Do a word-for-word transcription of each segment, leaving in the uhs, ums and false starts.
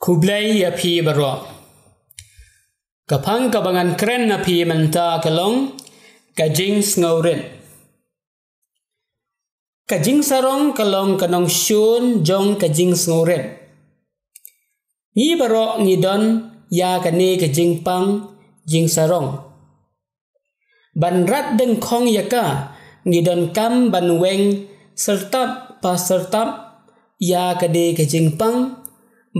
Khublei ïa phi baroh. Ka phang kaba ngan kren na phi mynta ka long ka jingsngewrit. Ka jingsarong ka long ka nongshun jong ka jingsngewrit. Ngi baroh ngi don ïa kane ka jingpang jingsarong. Ban rat dyngkhong ïa ka, ngi donkam ban weng syrtap pa syrtap ïa kane ka jingpang,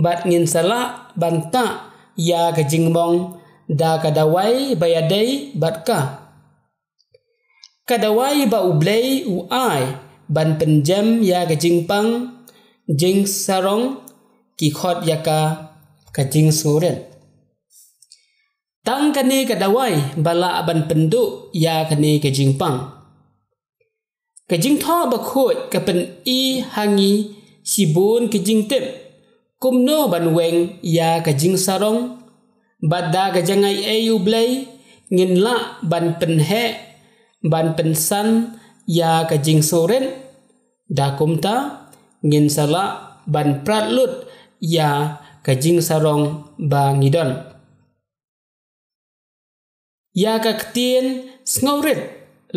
bad ngin sa lah ban tah ïa ka jingmong da ka dawai ba ïadei bad ka. Ka dawai ba U Blei u ai ban pynjem ïa ka jingpang jingsarong, ki khot ïa ka ka jingsngewrit. Tang kane ka dawai ba lah ban pynduh ïa kane ka jingpang. Ka Jingthoh Bakhuid ka pyni ha ngi shibun ki jingtip kumno ban weng ïa ka jingsarong, bad da ka jingaiei U Blei ngin lah ban pynheh, ban pynsan ïa ka jingsngewrit, da kumta ngin sa lah ban prat lut ïa ka jingsarong ba ngi don. Ïa ka ktien sngewrit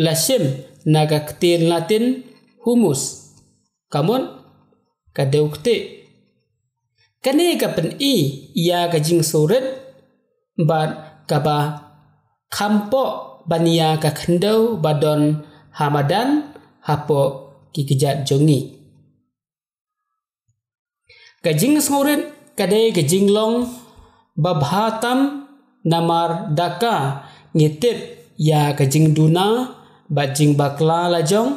la shim na ka ktien Latin humus, ka mut ka dewktieh. Kane ka pyni ïa ka jingsngewrit bad kaba kham poh ban ïa ka khyndew ba don ha madan hapoh ki kjat jong ngi. Ka jingsngewrit ka dei ka jinglong babha tam, namar da ka ngi tip ïa ka jingduna bad jingbakla la jong,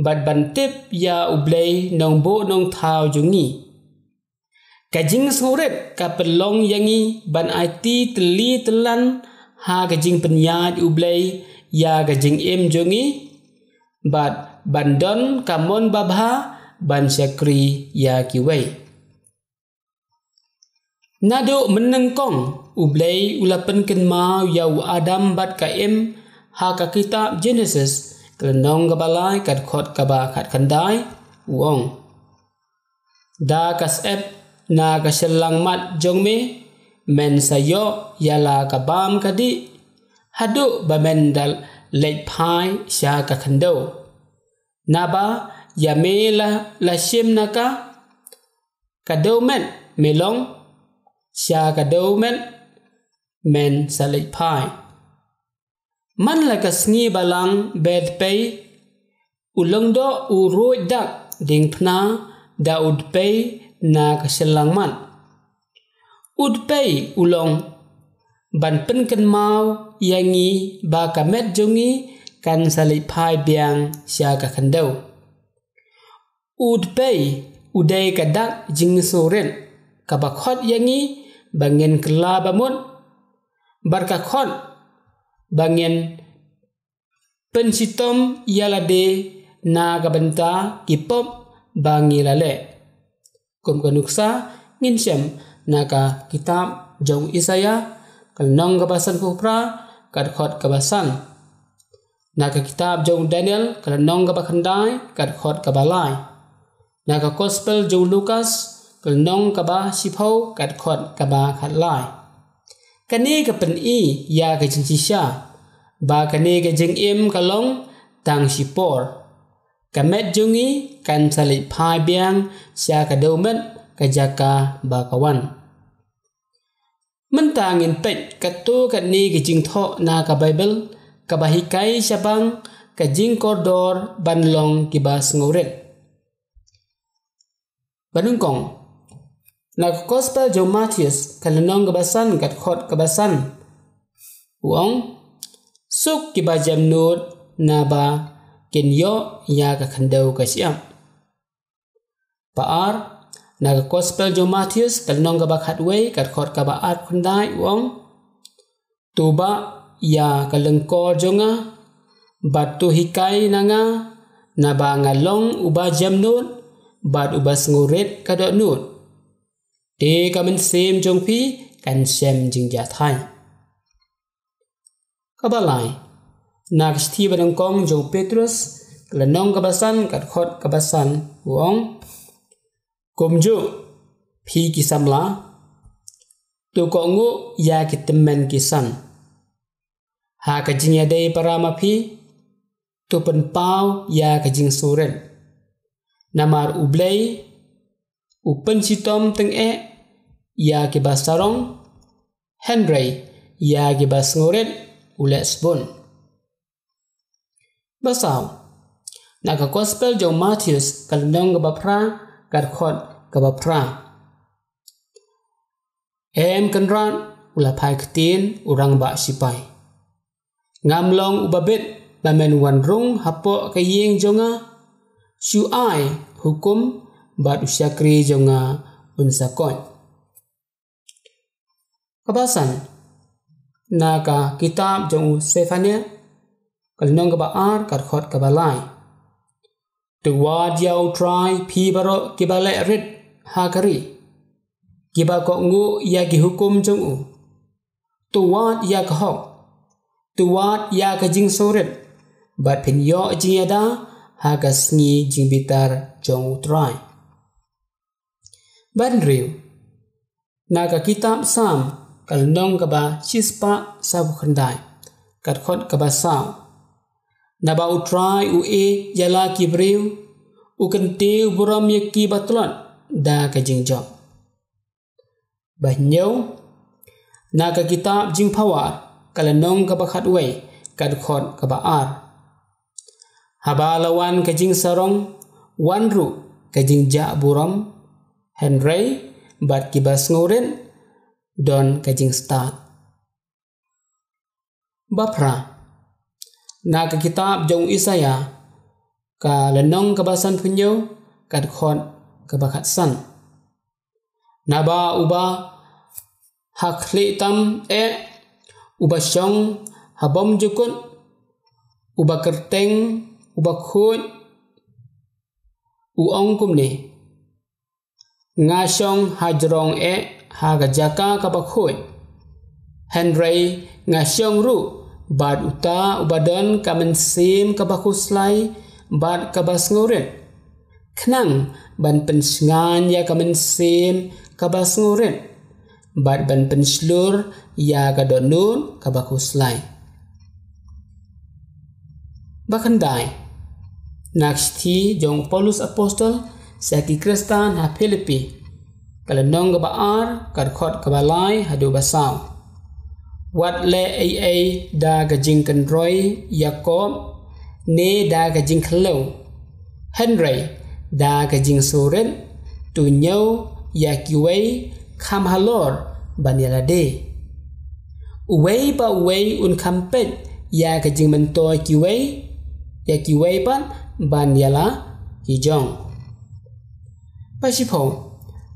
bad ban tip ïa U Blei Nongbuh Nongthaw jong ngi. Ka jingsngewrit ka pynlong ïa ngi ban aiti tylli tyllan ha ka jingpynïaid U Blei ïa ka jingim jong ngi, bad ban don ka mon babha ban shakri ïa kiwei. Naduh mynnyngkong U Blei u la pynkynmaw ïa u Adam bad ka Im ha ka kitab Jenesis, ka lynnong kaba lai, ka dkhot kaba khatkhyndai, u ong: Da ka syep na ka shyllangmat jong me, men sa ïoh ïa la ka bam ka dih, haduh ba men da leit phai sha ka khyndew. Naba ïa me la, la shim na ka, ka dewmet me long, sha ka dewmet men sa leit phai. Man la ka sngi Balang Bethpei, u lyngdoh u ruid dak diengphna da u dpei na ka shyllangmat. U dpei u long ban pynkynmaw ïa ngi ba ka met jong ngi kan sa leit phai biang sha ka khyndew. U dpei u dei ka dak jingsngewrit kaba khot ïa ngi ba ngin kylla bamut, bad ka khot ba ngin pynshitom ïa lade na ka bynta ki pop ba ngi la leh. Kum ka nuksa ngin shem na ka kitab jong Isaïah, ka lynnong kaba sanphew phra, ka dkhot kaba san. Na ka kitab jong Daniel, ka lynnong kaba khyndai, ka dkhot kaba lai. Na ka Gospel jong Lukas, ka lynnong kaba shiphew, ka dkhot kaba khatlai. Kane ka pyni ïa ka jingshisha ba kane ka jingim ka long tang shipor. Ka met jong ngi kan sa leit phai biang sha ka dewmet, ka jaka ba ka wan. Mynta ngin peit katto katne ki jingthoh na ka Baibl kaba hikai shaphang ka jingkordor ban long kiba sngewrit. Ba nyngkong, na ka Gospel jong u Mathaios, ka lynnong kaba san, ka dkhot kaba san, u ong: Suk kiba jemnud, naba kin ïoh ïa ka khyndew ka shyiap. Ba ar, na ka Gospel jong u Mathaios, ka lynnong kaba khatwei, ka dkhot kaba arphew khyndai, u ong: To bah ïa ka lyngkor jong nga, bad to hikai na nga, naba nga long uba jemnud bad uba sngewrit ka dohnud. Te ka mynsiem jong phi kan shem jingjahthait. Kaba lai, na ka shithi ba nyngkong jong u Petros, ka lynnong kaba san, ka dkhot kaba san, u ong: Kumjuh, phi ki samla, To kohnguh ïa ki tymmen ki san. Ha ka jingïadei para ma phi, to pynpaw ïa ka jingsngewrit. Namar U Blei u pynshitom tyngeh ïa kiba sarong, hynrei ïa kiba sngewrit u leh sbun. Ba saw. Na ka Gospel jong u Mathaios ka lynnong kaba phra, ka dkhot kaba phra. Em Kynrad, u la phai ktien u rangbah sipai. Ngam long uba bit ba men wan rung hapoh ka ïing jong nga, shu ai hukum bad u shakri jong nga un sa koit. Kaba san. Na ka kitab jong u Sephaniah, ka lynnong kaba ar, ka dkhot kaba lai. To wad ïa U Trai phi baroh kiba leh rit ha ka ri, kiba kohnguh ïa ki hukum jong u. To wad ïa ka hok, to wad ïa ka jingsngewrit, bad phin ïoh jingïada ha ka sngi jingbitar jong U Trai. Ba hynriew. Na ka kitab Salm, ka lynnong kaba shispah sawphew khyndai, ka dkhot kaba saw. Naba U Trai u ïeit ïa la ki briew, u kyntiew burom ïa kiba tlot da ka jingjop. Ba hynñiew. Na ka kitab Jingphawar, ka lynnong kaba khatwei, ka dkhot kaba ar. Haba la wan ka jingsarong, wan ruh ka jingjah burom, hynrei bad kiba sngewrit don ka jingstad. Ba phra. Na ka kitab jong u Isaïah, ka lynnong kaba sanphew hynñiew, ka dkhot kaba khatsan. Naba uba ha khlieh tam eh, uba shong ha bymjukut, uba kyrteng, uba khuid, u ong kumne: Nga shong ha jrong eh, ha ka jaka kaba khuid. Hynrei nga shong ruh bad uta uba don ka mynsiem kaba khuslai bad kaba sngewrit, khnang ban pynshngaiñ ïa ka mynsiem kaba sngewrit, bad ban pynshlur ïa ka dohnud kaba khuslai. Ba khyndai. Na ka shithi jong u Paulus Apostol sha ki Khristan ha Philippi, ka lynnong kaba ar, ka dkhot kaba lai haduh ba saw. Wat leh ei ei da ka jingkynroi ïakob ne da ka jingkhliew, hynrei da ka jingsngewrit to ñiew ïa kiwei kham halor ban ïa lade. Uwei pa uwei un kham peit ïa ka jingmyntoi kiwei, ïa kiwei pat ban ïa la ki jong. Ba shiphew.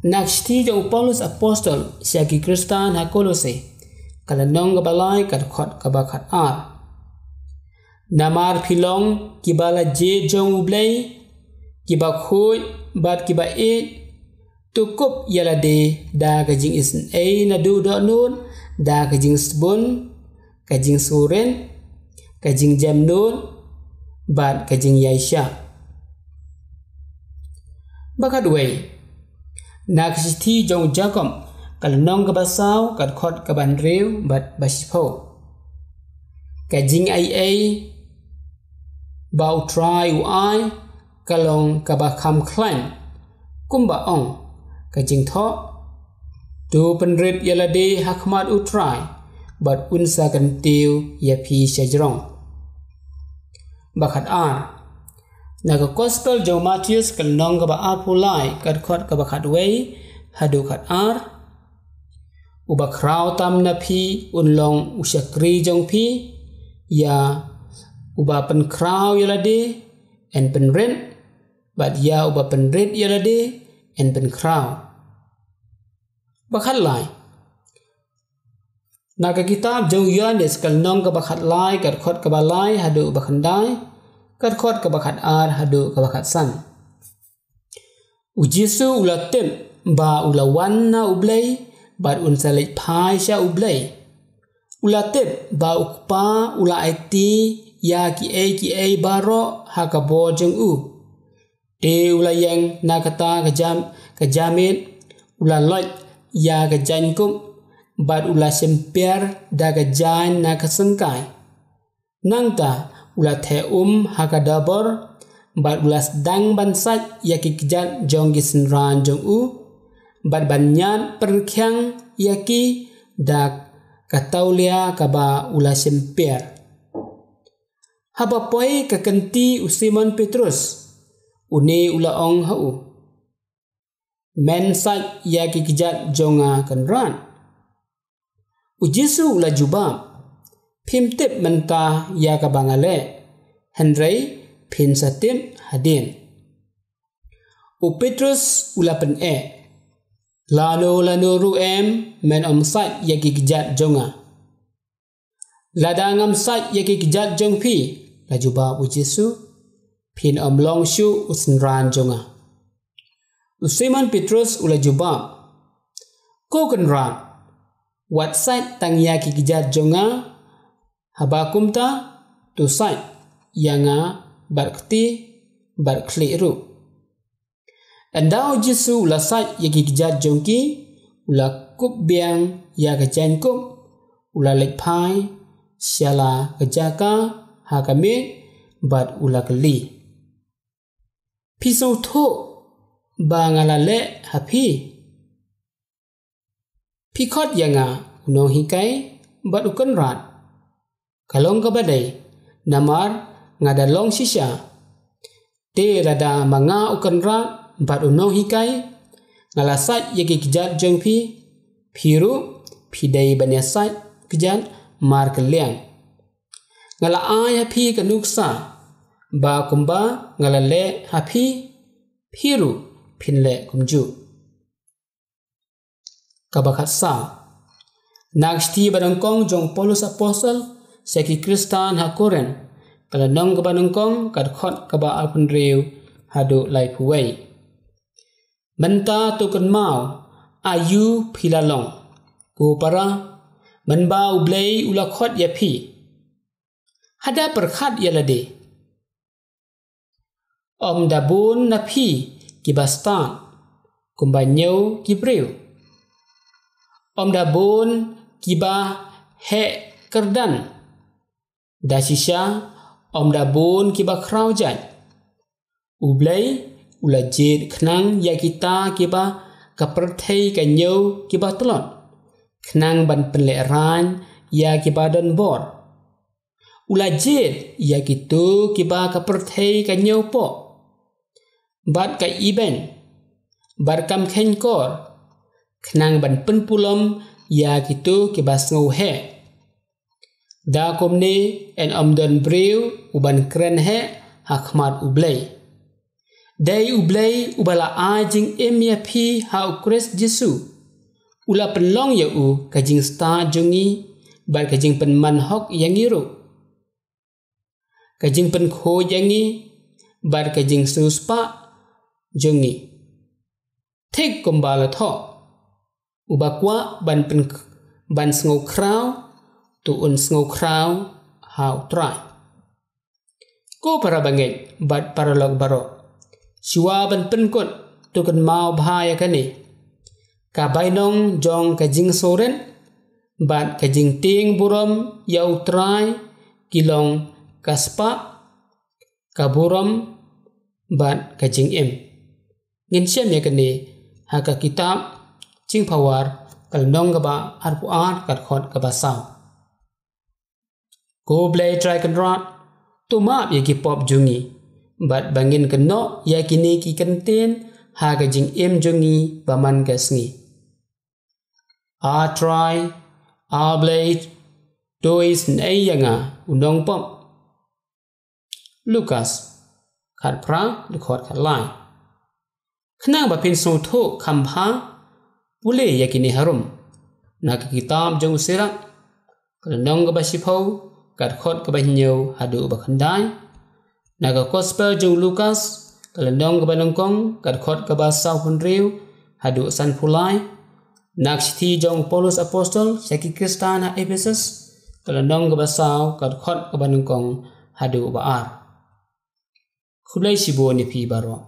Na ka shithi jong u Paulus Apostol sha ki Khristan ha Kolose, ka lynnong kaba lai, ka dkhot kaba khatar. Namar phi long kiba la jied jong U Blei, kiba khuid bad kiba ïeit, to kup ïa lade da ka jingisynei naduh dohnud, da ka jingsbun, ka jingsngewrit, ka jingjemnud bad ka jingïaishah. Ba khatwei. Na ka shithi jong u Jakob, ka lynnong kaba saw, ka dkhot kaba hynriew bad ba shiphew. Ka jingaiei ba U Trai u ai, ka long kaba kham khlaiñ, kumba ong ka jingthoh: To pynrit ïa lade ha khmat U Trai, bad un sa kyntiew ïa phi sha jrong. Ba khatar. Na ka Gospel jong u Mathaios, ka lynnong kaba arphew lai, ka dkhot kaba khatwei haduh khatar. Uba khraw tam na phi un long u shakri jong phi, ïa uba pynkhraw ïa lade yn pynrit, bad ïa uba pynrit ïa lade yn pynkhraw. Ba khatlai. Na ka kitab jong u Ïoannis, ka lynnong kaba khatlai, ka dkhot kaba lai haduh ba khyndai, ka dkhot kaba khatar haduh kaba khatsan. U Jisu u la tip ba u la wan na U Blei, bad un sa leit phai sha U Blei. U la tip ba U Kpa u la aiti ïa kiei kiei baroh ha ka bor jong u. Te u la ïeng na kata ka jam, ka jamiet, u la loit ïa ka jaiñkup, bad u la shympiar da ka jaiñ na ka syngkai. Nangta u la theh um ha ka dabor, bad u la sdang ban sait ïa ki kjat jong ki synran jong u, bad ban ñiad pyrkhiang ïa ki da ka tawlia kaba u la shympiar. Haba poi ka kynti u Simon Petrus, une u la ong ha u, "Men sait ïa ki kjat jong nga, Kynrad?" U Jisu u la jubab, "Phim tip mynta ïa kaba nga leh, hynrei phin sa tip hadien." U Petrus u la pyn-eh, "Lano lano ruh em men ym sait ïa ki kjat jong nga." "Lada ngam sait ïa ki kjat jong phi," la jubab u Jisu, "phin ym long shuh u synran jong nga." U Simon Petrus u la jubab, "Ko Kynrad, wat sait tang ïa ki kjat jong nga, haba kumta to sait ïa nga bad kti bad khlieh ruh." Ynda u Jisu u la sait ïa ki kjat jong ki, u la kup biang ïa ka jaiñkup, u la leit phai sha la ka jaka ha ka miej, bad u la kylli, "Phi sngewthuh ba nga la leh ha phi? Phi khot ïa nga u nonghikai bad u Kynrad. Ka long kaba dei, namar nga da long shisha. Te lada ma nga u Kynrad bad u nonghikai, nga la sait ïa ki kjat jong phi, phi ruh phi dei ban ïa sait kjat markylliang. Nga la ai ha phi ka nuksa, ba kumba nga la leh ha phi, phi ruh phin leh kumjuh." Kaba khatsaw. Na ka shithi ba nyngkong jong u Paulus Apostol sha ki Khristan ha Korinth, ka lynnong kaba nyngkong, ka dkhot kaba arphew hynriew haduh laiphew wei. "Mynta to kynmaw aïu phi la long, ko para, mynba U Blei u la khot ïa phi. Hada pyrkhat ïa lade. Ym da bun na phi kiba stad kumba ñiew ki briew. Ym da bun kiba heh kyrdan. Da shisha, ym da bun kiba khraw jait. U Blei u la jied khnang ïa kita kiba ka pyrthei ka ñiew kiba tlot, khnang ban pynlehraiñ ïa kiba don bor. U la jied ïa kito kiba ka pyrthei ka ñiew poh, bad ka ibeiñ, bad kam kheiñ kor, khnang ban pynpulom ïa kito kiba sngewheh. Da kumne yn ym don briew uban kren heh ha khmat U Blei. Dei U Blei uba la ai jingim ïa phi ha u Khrist Jisu. U la pynlong ïa u ka jingstad jong ngi, bad ka jingpynman hok ïa ngi ruh, ka jingpynkhuid ïa ngi, bad ka jingsiewspah jong ngi. Thik kumba la thoh, uba kwah ban pyn-, ban sngewkhraw, to un sngewkhraw ha U Trai. Ko para bangeit bad paralok baroh, shuwa ban pynkut, to kynmaw bha ïa kane: ka bainong jong ka jingsngewrit bad ka jingtieng burom ïa U Trai ki long ka spah, ka burom, bad ka jingim. Ngin shem ïa kane ha ka kitab Jingphawar, ka lynnong kaba arphew ar, ka dkhot kaba saw. Ko Blei Trai Kynrad, to map ïa ki pop jong ngi, bad ba ngin kynnoh ïa kine ki kyntien ha ka jingim jong ngi ba man ka sngi. A Trai, A Blei, to isynei ïa nga u nongpop. Lukas, khatphra, dkhot khatlai. Khnang ba phin sngewthuh kham bha, pule ïa kine harum na ka kitab jong u Sirak, ka lynnong kaba shiphew, ka dkhot kaba hynñiew haduh ba khyndai. Na ka Gospel jong u Lukas, ka lynnong kaba nyngkong, ka dkhot kaba sawphew hynriew haduh sanphew lai. Na ka shithi jong u Paulus Apostol sha ki Khristan ha Ephesus, ka lynnong kaba saw, ka dkhot kaba nyngkong haduh ba ar. Khublei shibun ïa phi baroh.